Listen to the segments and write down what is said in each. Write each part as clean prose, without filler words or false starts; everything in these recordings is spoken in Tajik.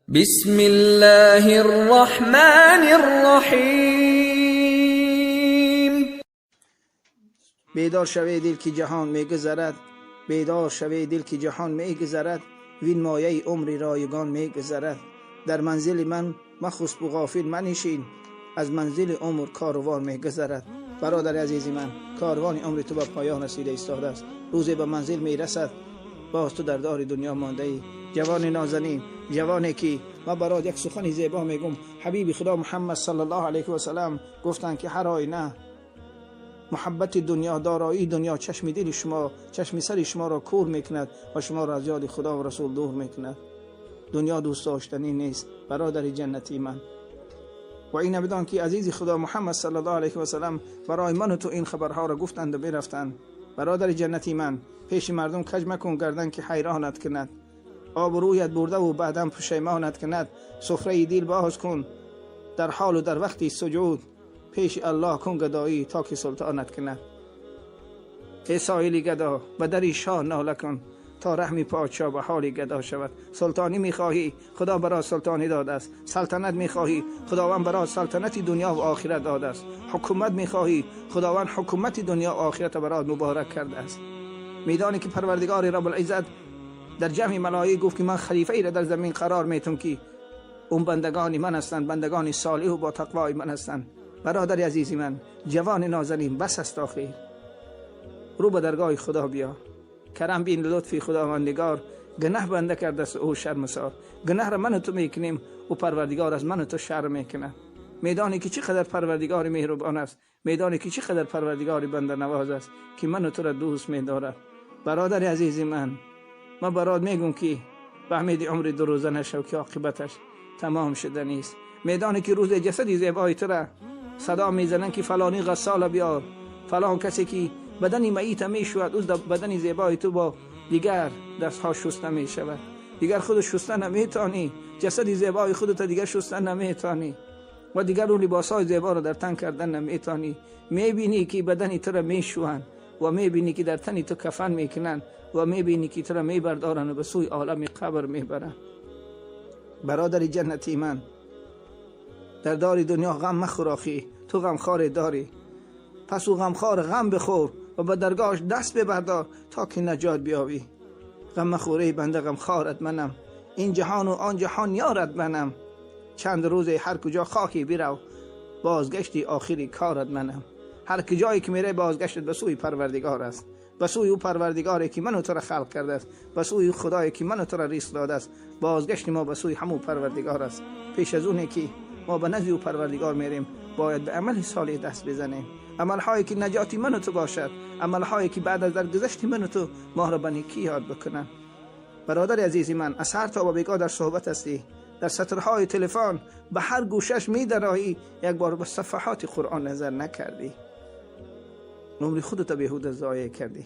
بسم الله الرحمن الرحیم. Бедор шаве, дил, ки ҷаҳон мегузарад. Бедор шаве, дил, ки ҷаҳон мегузарад. Вин мояи умри ройгон мегузарад. Дар манзили ман махусбу ғофил манишин, аз манзили умр корвон мегузарад. Бародари азизи ман, корвони умри ту ба поён расида истодааст. Рӯзе ба манзил мерасад, боз ту дар дори дунё мондаӣ. Ҷавони нозанин, ҷавоне ки ман барот як сухани зебо мегум. Ҳабиби Худо Муҳаммад саллаллоҳу алайҳи васалам гуфтанд, ки ҳар оина муҳаббати дунё, дороии дунё чашми дили шумо, чашми сари шуморо кур мекунад ва шуморо аз ёди Худо ва Расул дур мекунад. Дунё дӯст доштанӣ нест, бародари ҷаннатии ман. Ва ина бидон, ки азизи Худо Муҳаммад саллаллоҳу алайҳи васалам барои ману ту ин хабарҳоро гуфтанду бирафтанд. Бародари ҷаннатии ман, пеши мардум каҷ макун гардан, ки ҳайронат кунад, обрӯят бурдаву баъдан пушаймонат кунад. Суфраи дил боз кун дар ҳолу дар вақти суҷуд, пеши Аллоҳ кун гадоӣ, то ки султонат кунад. Э соили гадо, ба дари шоҳ нола кун, то раҳми подшоҳ ба ҳоли гадо шавад. Султонӣ мехоҳӣ? Худо барот султонӣ додааст. Салтанат мехоҳӣ? Худованд барот салтанати дунё ва охират додааст. Ҳукумат мехоҳӣ? Худованд ҳукумати дунё ва охирата барот муборак кардааст. Медонӣ, ки Парвардигори Рабулиззат дар ҷамъи малоик гуфт, ки ман халифаеро дар замин қарор метум, ки он бандагони ман ҳастанд, бандагони солиҳу бо тақвои ман ҳастанд. Бародари азизи ман, ҷавони нозанин, бас аст охир. Рӯ ба даргоҳи Худо биё, карам бин лутфи Худовандигор. Гунаҳ банда кардааст, ӯ шармсор. Гунаҳро ману ту мекунем, ӯ Парвардигор аз ману ту шарм мекунад. Медонӣ, ки чӣ қадар Парвардигори меҳрубон аст? Медонӣ, ки чӣ қадар Парвардигори банданавоз аст, ки ману туро дӯст медорад? Бародари азизи ман, ман барот мегӯм, ки ба умеди умри дурӯза нашав, ки оқибаташ тамом шуданист. Медонӣ, ки рӯзе ҷасади зебои тура садо мезананд, ки фалонӣ ғассола биёр, фалон касе ки бадани маита мешӯяд. Ӯ бадани зебои ту бо дигар дастҳо шуста мешавад. Дигар худ шуста наметонӣ. Ҷасади зебои худата дигар шуста наметонӣ ва дигар он либосҳои зеборо дар тан кардан наметонӣ. Мебинӣ, ки бадани тура мешӯянд, ва мебинӣ, ки дар тани ту кафан мекунанд, ва мебинӣ, ки тура мебардоранд ва ба сӯи олами қабр мебаранд. Бародари ҷаннати ман, дар дори дунё ғам махӯр. Охӣ, ту ғамхоре дорӣ, пас ӯ ғамхор ғам бихӯр ва ба даргоҳаш даст бибардор, то ки наҷот биёбӣ. Ғам махӯр, эй банда, ғамхорат манам. Ин ҷаҳону он ҷаҳон ёрат манам. Чанд рӯзе ҳар куҷо хоҳӣ бирав, бозгашти охири корат манам. Ҳар куҷое ки мере, бозгаштат ба сӯи Парвардигор аст, ба сӯи ӯ Парвардигоре, ки ману тура халқ кардааст, ба сӯи Худое, ки ману тура ризқ додааст. Бозгашти мо ба сӯи ҳамун Парвардигор аст. Пеш аз оне ки мо ба назди ӯ Парвардигор мерем, бояд ба амали солеҳ даст бизанем, амалҳое ки наҷоти ману ту бошад, амалҳое ки баъд аз даргузашти ману ту моро ба некӣ ёд бикунанд. Бародари азизи ман, аз саҳар то ба бегоҳ дар суҳбат ҳастӣ, дар сатрҳои телефон ба ҳар гӯшаш медароӣ, як бор ба сафаҳоти Қуръон назар накардӣ. Умри худата беҳуда зоеъ кардӣ.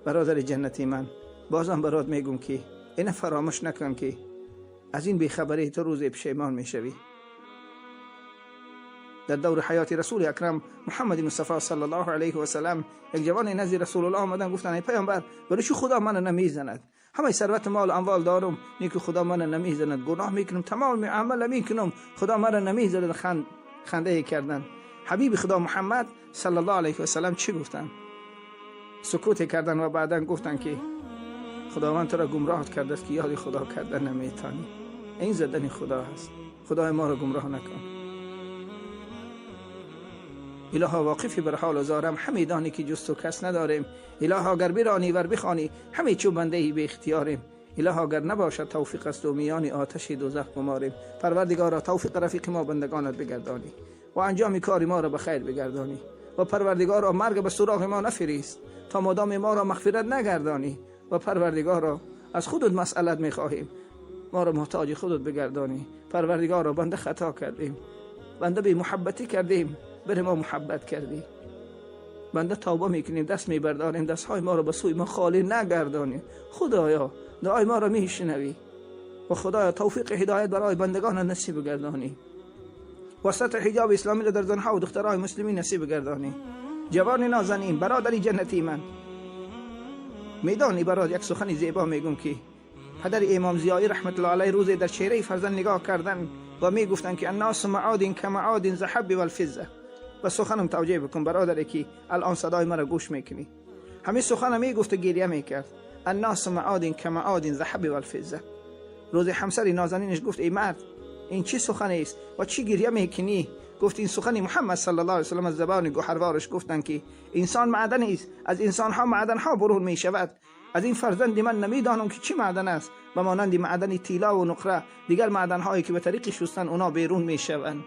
Бародари ҷаннати ман, бозам барот мегум, ки ина фаромӯш накун, ки аз ин бехабарӣ ту рӯзе пушаймон мешавӣ. Дар даври ҳаёти Расули Акрам Муҳаммади Мустафо саллаллоҳу алайҳи васалам як ҷавоне назди Расулуллоҳ омадан, гуфтанд: «Эй паёмбар, барои чӣ Худо мана намезанад? Ҳамаи сарвату молу амвол дорум, неку Худо мана намезанад. Гуноҳ мекунам, тамоми амала мекунам, Худо мана намезанад.» Хандае карданд. Ҳабиби Худо Муҳаммад саллаллоҳу алайҳи васалам чӣ гуфтанд? Сукуте карданд ва баъдан гуфтанд, ки Худованд туро гумроҳ кардааст, ки ёди Худо кардан наметонӣ. Ин задани Худо ҳаст. Худои моро гумроҳ накун. Илоҳо, воқифи бар ҳолу зорам, ҳаме донӣ, ки ҷуз ту кас надорем. Илоҳо, гар биронӣ, вар бихонӣ, ҳаме чу бандаи беихтиёрем. Илоҳо, гар набошад тавфиқ аз ту, миёни оташи дӯзах гуморем. Парвардигоро, тавфиқ рафиқи мо бандагонат бигардонӣ ва анҷоми кори моро ба хайр бигардонӣ. Ва Парвардигоро, марг ба суроғи мо нафирист, то модоми моро мағфират нагардонӣ. Ва Парвардигоро, аз худут масъалат мехоҳем, моро муҳтоҷи худут бигардонӣ. Парвардигоро, банда хато кардем, банда бемуҳаббатӣ кардем, бари мо муҳаббат кардӣ. Банда тавба мекунем, даст мебардорем, дастҳои моро ба сӯи мо холӣ нагардонӣ. Худоё, дуои моро мешунавӣ. Ва Худоё, тавфиқи ҳидоят барои бандагонат насиб гардонӣ ва сатри ҳиҷоби исломиро дар занҳо ва духтарони муслимин насиб гардонӣ. Ҷавони нозанин, бародари ҷаннатии ман, медонӣ, барот як сухани зебо мегум, ки پدر امام ضیایی رحمت الله علیه روزی در چهره فرزند نگاه کردن و میگفتن که الناس معادن کمعادن ذهب والفضه. و سخنم توجیه بکن برادر که الان صدای مرا گوش میکنی. همین سخنم میگفت و گریه میکرد. الناس معادن کمعادن ذهب والفضه. روز همسر نازنینش گفت ای مرد، این چی سخنی است و چی گریه میکنی؟ گفت این سخن محمد صلی الله علیه و سلم از زبان گوهروارش گفتن که انسان معدن است، از انسان ها معدن ها برون می شود. از این فرزند من نمیدانم که چی معدن است، و مانند معدن طلا و نقره دیگر معدن هایی که به طریق شستن اونا بیرون می شوند.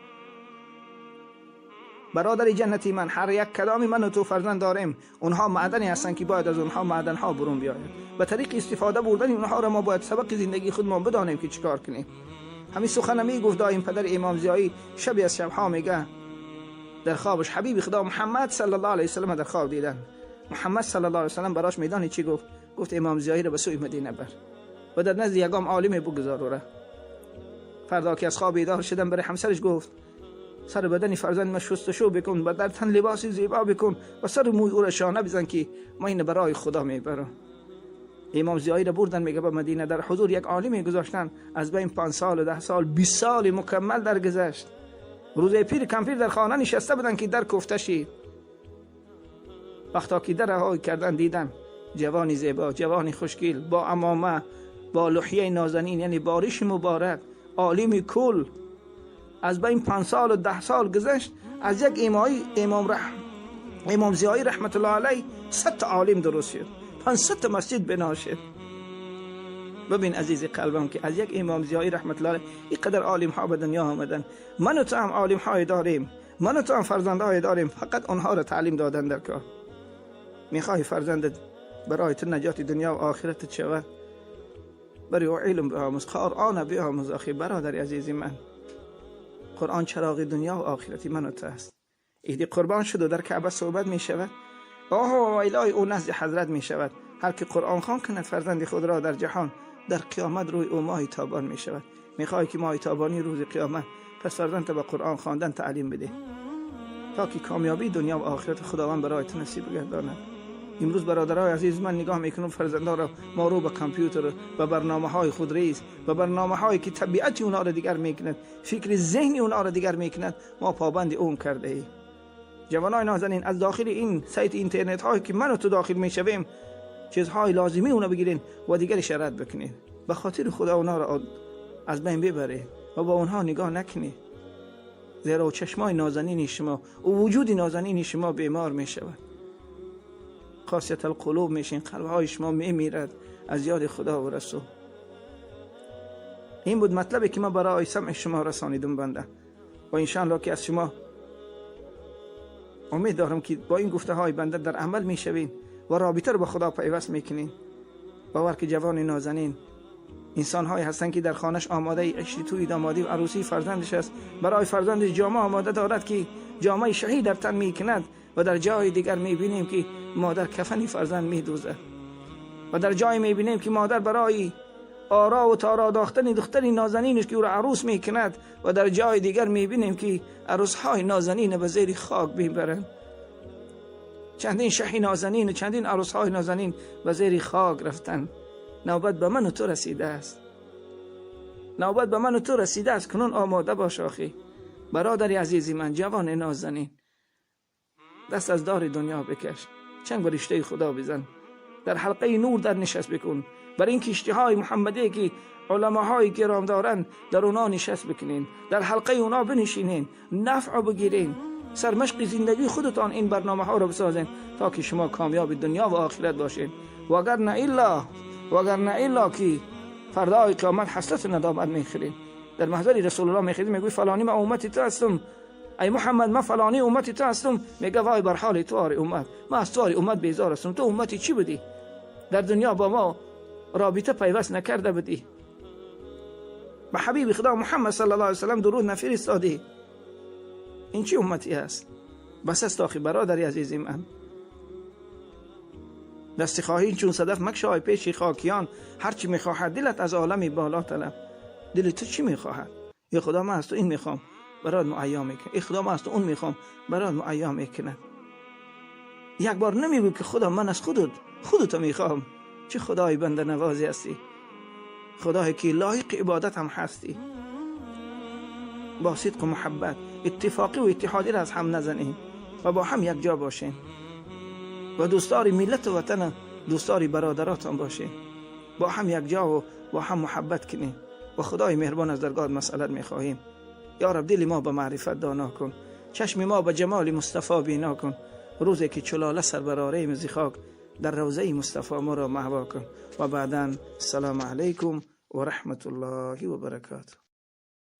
برادر جنتی من، هر یک کلامی من و تو فرزند داریم، اونها معدنی هستند که باید از اونها معدن ها برون بیاید. به طریق استفاده بردن اونها را ما باید سبق زندگی خود ما بدانیم که چیکار کنیم. همین سخن می گفت دایم پدر امام ضیایی. شبی از شبها میگه در خوابش حبیب خدا محمد صلی الله علیه و سلم در خواب دیدن. محمد صلی الله علیه و سلم براش میدانی چی گفت؟ گفت امام ضیایی را به سوی مدینه بر و در نزد یگام عالم بگذار. را فردا که از خواب بیدار شدن برای همسرش گفت سر بدن فرزند ما شستشو بکن و در تن لباس زیبا بکن و سر موی او را شانه بزن که ما این برای خدا میبرم. امام ضیایی را بردن میگه به مدینه، در حضور یک عالم گذاشتن. از بین 5 سال، 10 سال، 20 سال مکمل درگذشت. روز پیر کمپیر در خانه نشسته بودن که در کوفته شید. وقتا که در رها کردن دیدن جوانی زیبا، جوانی خوشگل، با عمامه، با لحیه نازنین، یعنی بارش مبارک، عالم کل. از بین 5 سال و 10 سال گذشت. از یک امام ضیایی رحمت الله علیه 100 عالم درست شد، 500 مسجد بنا شد. ببین عزیز قلبم که از یک امام ضیایی رحمت الله علیه اینقدر عالم ها به دنیا آمدن. من و تو هم عالم های داریم، من و تو هم فرزندهای داریم، فقط آنها را تعلیم دادن در کار. میخواهی فرزندت برای تو نجات دنیا و آخرت شود، برای او علم بیاموز، قرآن بیاموز. آخی برادر عزیز من، قرآن چراغ دنیا و آخرتی من و تو است. ایدی قربان شد و در کعبه صحبت می شود، آه و ویلای او نزد حضرت می شود. هر که قرآن خوان کند فرزند خود را در جهان، در قیامت روی او ماه تابان می شود. میخوای که ماه تابانی روز قیامت، پس فرزند به قرآن خواندن تعلیم بده تا که کامیابی دنیا و آخرت خداوند برای تو نصیب گرداند. امروز برادرای عزیز من نگاه میکنم فرزندان را ما رو به کامپیوتر و برنامه های خود ریز و برنامه هایی که طبیعت اونا را دیگر میکند، فکر ذهنی اونا را دیگر میکند، ما پابند اون کرده ایم. جوانای نازنین، از داخل این سایت اینترنت هایی که من و تو داخل میشویم، چیزهای لازمی اونا بگیرین و دیگرش رد بکنین. به خاطر خدا اونا را از بین ببرین و با اونها نگاه نکنید، زیرا چشمای نازنین شما و وجود نازنین شما بیمار میشود. قاسیت القلوب میشین، قلب های شما میمیرد از یاد خدا و رسول. این بود مطلبی که من برای سمع شما رسانیدم بنده، و انشاءالله که از شما امید دارم که با این گفته های بنده در عمل میشوین و رابطه رو با خدا پیوست میکنین. باور که جوان نازنین، انسان های هستن که در خانش آماده عشق توی دامادی و عروسی فرزندش است، برای فرزندش جامه آماده دارد که جامه شهید در تن میکند، و در جای دیگر میبینیم که مادر کفنی فرزند میدوزد، و در جای میبینیم که مادر برای آرا و تارا داختن دختری نازنینش که او را عروس میکند، و در جای دیگر میبینیم که عروسهای نازنین به زیر خاک میبرند. چندین شهی نازنین و چندین عروسهای نازنین به زیر خاک رفتن. نوبت به من و تو رسیده است، نوبت به من و تو رسیده است. کنون آماده باش آخی برادر عزیزی من، جوان نازنین، دست از دار دنیا بکش، چنگ به رشته خدا بزن، در حلقه نور در نشست بکن، بر این کشتی های محمدی که علماهای گرام دارن در اونا نشست بکنین، در حلقه اونا بنشینین، نفع بگیرین، سرمشق زندگی خودتان این برنامه ها رو بسازین تا که شما کامیاب دنیا و آخرت باشین. وگر نه الا که فردای قیامت حسرت ندامت میخورین. در محضر رسول الله میخورین، میگوی فلانی من امتی تو هستم، ای محمد من فلانی امتی تو هستم. میگه وای بر حال تو آری امت، من از تو آری امت بیزار هستم. تو امتی چی بودی؟ در دنیا با ما رابطه پیوست نکرده بودی، به حبیب خدا محمد صلی الله علیه وسلم درود نفرستادی. این چی امتی است؟ بس است آخی برادر عزیزی من. دست خواهی چون صدف مکشای پیش خاکیان، هرچی میخواهد دلت از عالم بالا طلب. دل تو چی میخواهد؟ ای خدا من از تو این میخوام، برات معیا میکنه. ای خدا من از تو اون میخوام، برات معیا میکنه. یک بار نمیگو که خدا من از خودت میخوام. چه خدای بنده نوازی هستی. Худое ки лоиқи ибодат ҳам ҳастӣ, бо сидқу муҳаббат, иттифоқӣ ва иттиҳодиро аз ҳам назанем ва бо ҳам якҷо бошем ва дӯстдори миллату ватана, дӯстдори бародаротон бошем, бо ҳам якҷо ва бо ҳам муҳаббат кунем ва Худои меҳрубон, аз даргоҳат масъалат мехоҳем. Ё Раб, дили мо ба маърифат доно кун, чашми мо ба ҷамоли Мустафо бино кун. Рӯзе ки чу лола сар барорем зи хок, дар равзаи Мустафо моро маҳво кун. Ва баъдан, ассалому алайкум ва раҳматуллоҳи ва баракотуҳ.